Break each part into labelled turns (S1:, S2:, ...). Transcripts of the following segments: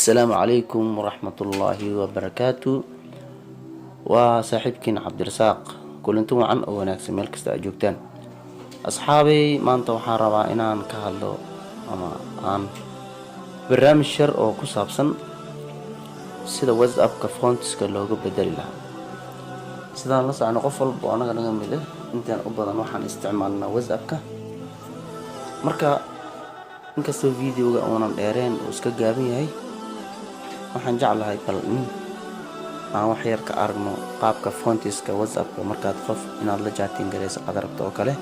S1: Assalaamu calaykum waraxmatullaahi wabarakaatu. Waa saaxiibkiin Cabdirasaaq. Kulanti wacan oo wanaagsan meel kasta aad joogtaan, asxaabay. Maanta waxaan rabaa inaan ka hadlo ama aan barnaamij yar oo ku saabsan sida WhatsAppka fontiska looga bedeli lahaa. Sidaan la socno, qof walba oo anaga naga mid ah, intaan u badan waxaan isticmaalnaa WhatsAppka. Marka inkastoo videoga uunan dheereen uu iska gaaban yahay, waxaan jeclahay bal in aan wax yar ka aragno qaabka fontiska WhatsAppka, markaad qof inaad la chatting garayso aad rabto oo kale,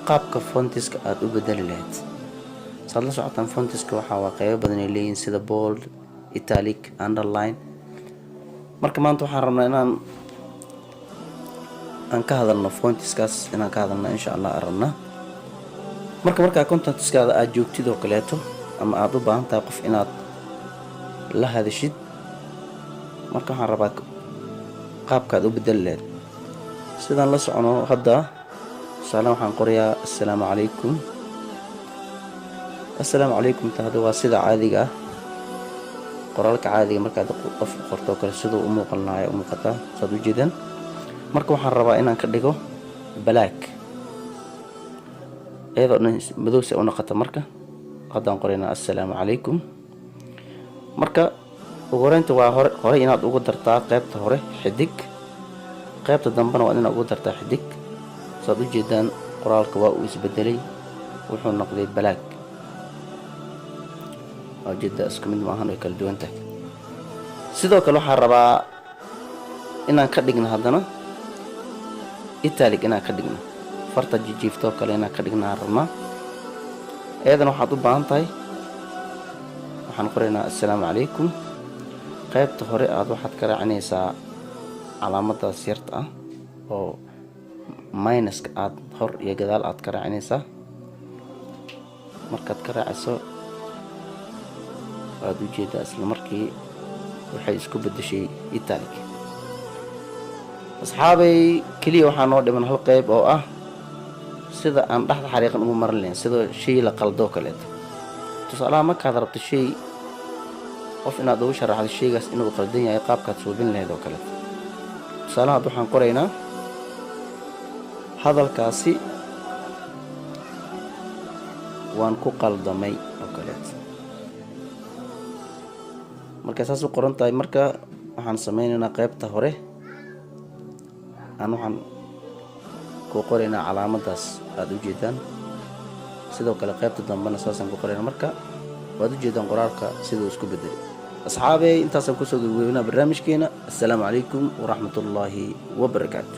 S1: qaabka fontiska aada u bedeli lahayd. Saad la socotaan, fontiska waxaa waa qeybo badan ay leeyihiin, sida bold, italic, underline. Marka maanta waxaan rabnaa inaan aan ka hadalno fontiskaas, inaan ka hadalno insha Allah aan rabnaa. Marka markaa contactskaada aada joogtid oo kaleeto ama aada u baahan tahay qof inaad la hadashid, marka waxaan rabaa qaabkaad u bedeli lahayd. Sidaan la socono hadda, tusaale, waxaan qorayaa "assalaamu calaykum". "Assalaamu calaykum" ta hadda waa sida caadiga ah, qoraalka caadiga markaad qof qorto oo kale siduu u muuqan lahaa u muuqataa, saad ujeedaan. Marka waxaan rabaa inaan ka dhigo black, iyadoo dhan madow si u noqota. Marka haddaan qoraynaa "assalaamu calaykum". Marka ugu horeynta waa hore horey inaad ugu dartaa qeybta hore xidig, qeybta dambena waa inaad ugu dartaa xidig. Saad ujeedaan, qoraalka waa uu isbedelay, wuxuu noqday black. Waa ujeedaa, isku mid maahan, way kala duwan tahay. Sidoo kale waxaan rabaa inaan ka dhigno haddana italic, inaan ka dhigno farta jijiiftoo kale inaan ka dhigno aan rabnaa. Iyadana waxaad u baahan tahay, waxaan qoraynaa "assalaamu calaykum". Qaybta hore aada waxaad ka raacinaysaa calaamadaas yarta ah oo minuska, aada hor iyo gadaal aad ka raacinaysaa. Markaad ka raaciso, waad ujeedaa, isla markii waxay isku bedeshay italic. Asxaabay, keliya waxaa noo dhiman hal qeyb oo ah sida aan dhexda xariiqan ugu marin lahayn, sida shay la qaldoo kaleeto. Tusaalaha, markaad rabto shay qof inaad ugu sharaxdo shaygaas inuu qaldan yahay, qaabkaad suubin lahayd oo kaleeto. Tusaalaha, hadda waxaan qoraynaa "hadalkaasi waan ku qaldamay" oo kaleeto. Markay saas u qoran tahay, marka waxaan sameynaynaa qeybta hore aan waxaan ku qoraynaa calaamadaas aada ujeedaan. Sidoo kale qeybta dambena saasaan ku qoraynaa. Marka waad ujeedaan qoraalka siduu isku bedelay. Asxaabey, intaasaan kusoo gabagabeynaa barnaamijkeena. Assalaamu calaykum waraxmatullaahi wabarakaatu.